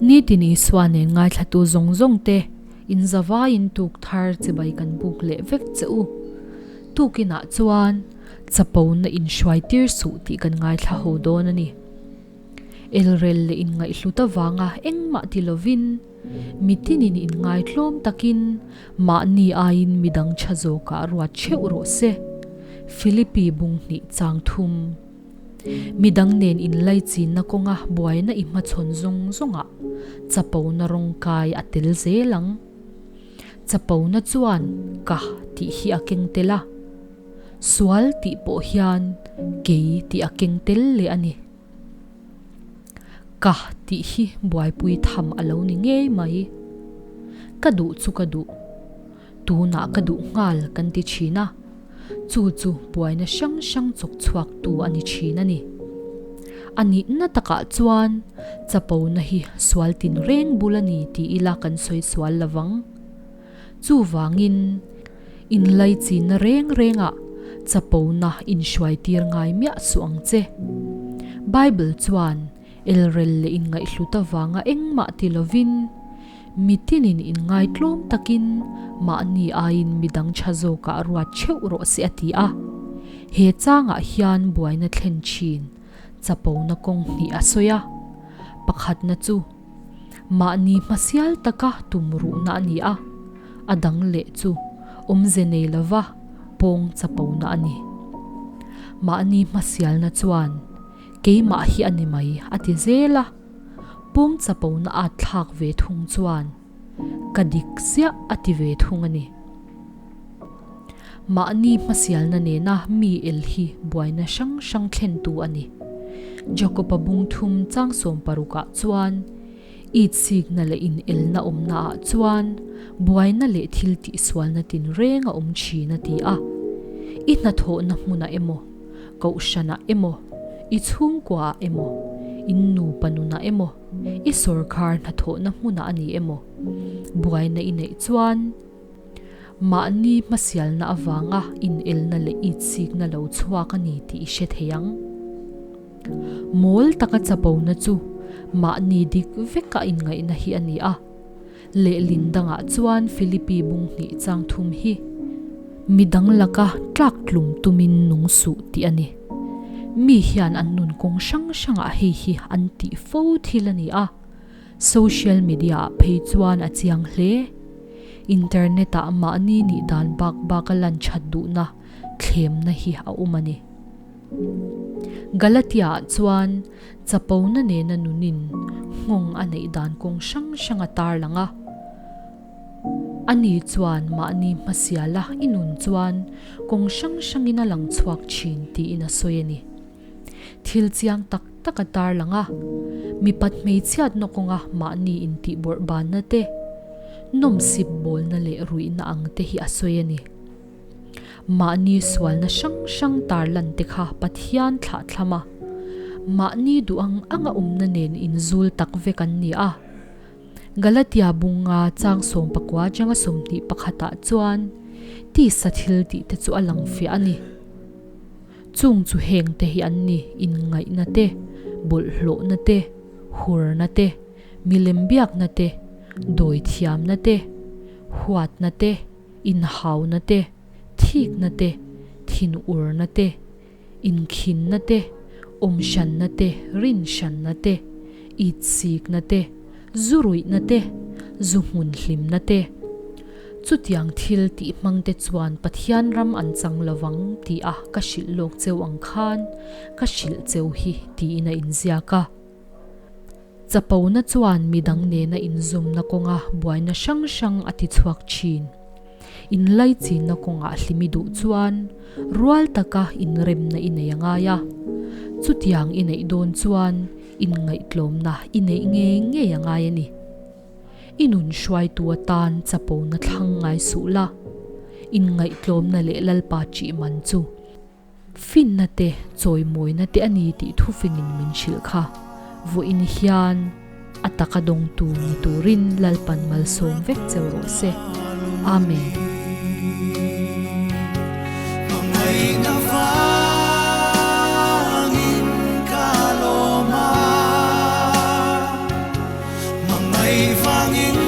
Nitin Isua nen ngaithlatu zawng zawng te in zavaiin tuk thar chibai kan buk leh vek che u. Tukinah chuan chapona inhruai tir suh tih kan ngaithla ho dawn a ni. Elrel leh inngaihhlut avanga engmah ti lovin mitinin inngaitlawm takin mahni aiin midang tha zawkah ruat theuh rawh se. Philippi bunghnih chang thum. Midang nen inlaichinna kawnga buaina i hmachhawn zawng zawngah chapona rawngkai a tel zel ang. Chapona chuan ka tih hi a keng tel a, sual tih pawh hian kei tih a keng tel leh a ni. Ka tih hi buaipui tham a lo ni ngei mai. Ka duh chu ka duh. Tunah ka duh nghal kan ti thin a, chu chu buaina hrang hrang chawk chhuak tu a ni thin a ni. A nihna takah chuan chapona hi sual tin reng bul a ni ti ila kan sawi sual lo vang. Chuvangin inlaichinna reng rengah chapona inhruaitir ngai miah suh ang che. Bible chuan elrel leh inngaihhlut avanga engmah ti lovin, Mitinin inngaitlawm takin mahni aiin midang tha zawkah ruat theuh rawh se a ti a. He changah hian buaina thlen thin chapona kawng hnih a sawi a. Pakhatna chu mahni hmasial taka tumruhna a ni a, a dang leh chu awmze nei lova pawng chapona a ni. Mahni hmasialna chuan keimah hi a ni mai a ti zel a. Pawng chapona at thlak ve thung chuan ka dik ziah a ti ve thung a ni. Mahni hmasialna nena mi el hi buaina hrang hrang thlentu a ni. Jakob-a bung thum chang sawm parukah chuan itsikna leh inelna awmnaah chuan buaina leh thil tihsualna tinreng a awm thin a ti a. I hnathawhna hmunah emaw, kohhranah emaw, i chhungkuaah emaw, in nupa nunah emaw, i sawrkhar hnathawhna hmunah a ni emaw, buaina i neih chuan mahni hmasialna avanga inelna leh itsikna lo chhuak a ni tih i hre thei ang. Mawl taka chapona chu mahni dik veka inngaihna hi a ni a. Lehlin dangah chuan Philippi bung hnih chang thum hi midang laka tlak tlum tumin nung suh tih a ni. Mi hian an nun kawng hrang hrangah hei hi an tih fo thil a ni a, social media ah phei chuan a chiang hle. Internet ah mahni nih dan bak bak a lan that duhna thlemna hi a awm a ni. Galatia ah chuan Chapona nena nunin nghawng a neih dan kawng hrang hrang a tarlang a. Ani chuan mahni hmasiala i nun chuan kawng hrang hrangin a lang chhuak thin tiin a sawi a ni. Thil chiang tak tak a tarlang a, mipat hmeichhiatna kawnga mahni intihbawrh banna te, nawmsip bawlna leh ruihna ang te hi a sawi a ni. Mahni sualna hrang hrang tarlan te kha Pathian thlahthlam a, mahni duh ang anga awmna nen inzul tak vek an ni a. Galatia bunga chang sawmpakua atanga 21 ah chuan tisa thil tih te chu a lang fiah a ni. Chung chu heng te hi an ni, inngaihna te, bawlhhlawhna te, hurna te, milem biakna te, dawithiamna te, huatna te, inhauna te, thikna te, thinurna te, inkhinna te, awmhranna te, rinhranna te, itsikna te, zu ruihna te, zu hmun hlimna te. Chutiang thil tih hmangte chuan Pathian ram an chang lovang tih a ka hrilh lawk cheu ang khan ka hrilh cheu hi tiin a inziak a. Chapona chuan midang nena inzawmna kawnga buaina hrang hrang a ti chhuak thin. Inlaichinna kawngah hlimi duh chuan rual taka inremna i nei a ngai a. Chutiang i neih dawn chuan inngaihtlawmna i neih ngei ngei a ngai a ni. I nun hruaitu atan chapona thlang ngai suh la, inngaihtlawmna leh Lalpa ṭih man chu. Finna te, chawimawina te a ni tih thufingin min hrilh kha. Vawiin hian a taka dawngtu ni turin Lalpan malsawm vek cheu rawh se. Amen. Kei vangin.